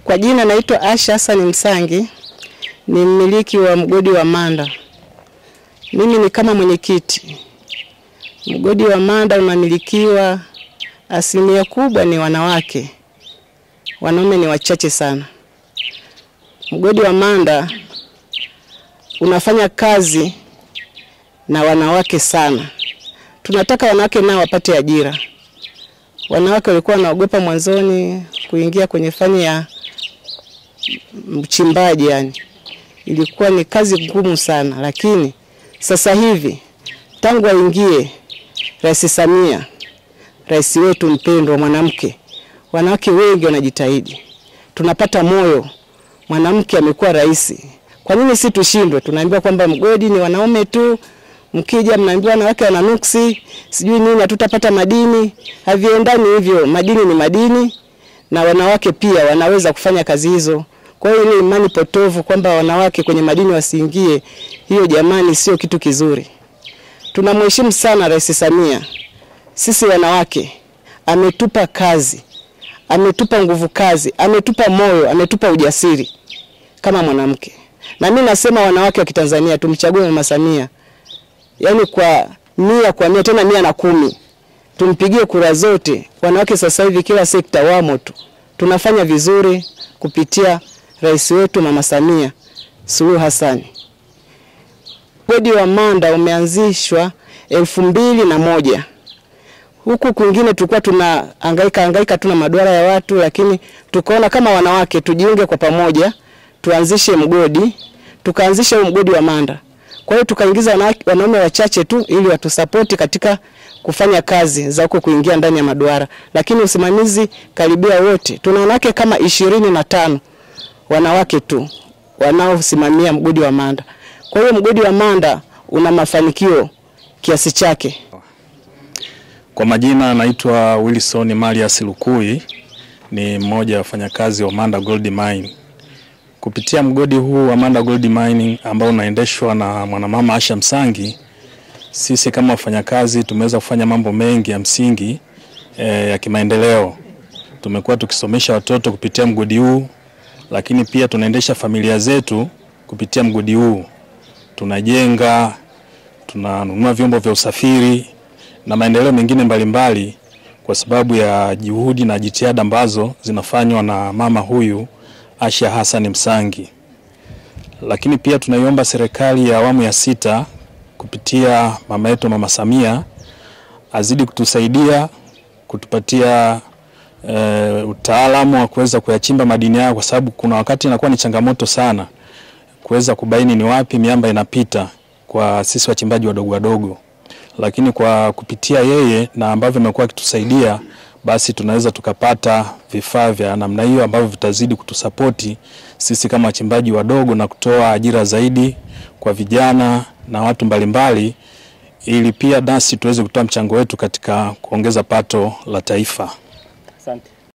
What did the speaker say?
Kwa jina naitwa Asha Hassan Msangi, ni mmiliki wa mgodi wa Manda. Mimi ni kama mwenyekiti. Mgodi wa Manda unamilikiwa asilimia kubwa ni wanawake. Wanaume ni wachache sana. Mgodi wa Manda unafanya kazi na wanawake sana. Tunataka wanawake nao wapate ajira. Wanawake walikuwa wanaogopa mwanzoni kuingia kwenye fani ya mchimbaji yani. Ilikuwa ni kazi ngumu sana, lakini sasa hivi tangu aingie Rais Samia, rais wetu mpendwa mwanamke, wanawake wengi wanajitahidi. Tunapata moyo, mwanamke amekuwa rais. Kwa nini sisi tushindwe? Tunaambiwa kwamba mgodi ni wanaume tu, mkija mnaambiwa wanawake wana nuksi, sijui nini, hatutapata madini. Haviendani hivyo, madini ni madini na wanawake pia wanaweza kufanya kazi hizo. Kwa hiyo ile imani potovu kwamba wanawake kwenye madini wasiingie, hiyo jamani sio kitu kizuri. Tunamheshimu sana Rais Samia. Sisi wanawake ametupa kazi, ametupa nguvu kazi, ametupa moyo, ametupa ujasiri kama mwanamke. Na mimi nasema wanawake wa Kitanzania tumchague Mama Samia. Yaani kwa 100 kwa 100, tena 110. Tumpigie kura zote. Wanawake sasa hivi kila sekta wamo tu. Tunafanya vizuri kupitia rais wetu Mama Samia Suluhu Hassan. Mgodi wa Manda umeanzishwa 2001. Huku kwingine tulikuwa tunahangaika tuna maduara ya watu, lakini tukaona kama wanawake tujiunge kwa pamoja, tuanzishe mgodi, tukaanzisha huu mgodi wa Manda. Kwa hiyo tukaingiza wanaume wachache tu ili watusapoti katika kufanya kazi za huko kuingia ndani ya maduara. Lakini usimamizi karibia wote. Tuna wanawake kama 25 wanawake tu wanaosimamia mgodi wa Manda. Kwa hiyo mgodi wa Manda una mafanikio kiasi chake. Kwa majina naitwa Wilson Marias Lukui, ni mmoja wa wafanyakazi wa Manda Gold Mine. Kupitia mgodi huu wa Manda Gold Mining ambao unaendeshwa na mwanamama Asha Msangi, sisi kama wafanyakazi tumeweza kufanya mambo mengi ya msingi ya kimaendeleo. Tumekuwa tukisomesha watoto kupitia mgodi huu, lakini pia tunaendesha familia zetu kupitia mgodi huu. Tunajenga, tunanunua vyombo vya usafiri na maendeleo mengine mbalimbali kwa sababu ya juhudi na jitihada ambazo zinafanywa na mama huyu Asha Hassan Msangi. Lakini pia tunaiomba serikali ya awamu ya 6 kupitia mama yetu Mama Samia azidi kutusaidia, kutupatia utaalamu wa kuweza kuyachimba madini yao, kwa sababu kuna wakati inakuwa ni changamoto sana kuweza kubaini ni wapi miamba inapita kwa sisi wachimbaji wadogo wadogo. Lakini kwa kupitia yeye na ambavyo amekuwa akitusaidia, basi tunaweza tukapata vifaa vya namna hiyo ambavyo vitazidi kutusapoti sisi kama wachimbaji wadogo na kutoa ajira zaidi kwa vijana na watu mbalimbali, ili pia nasi tuweze kutoa mchango wetu katika kuongeza pato la taifa.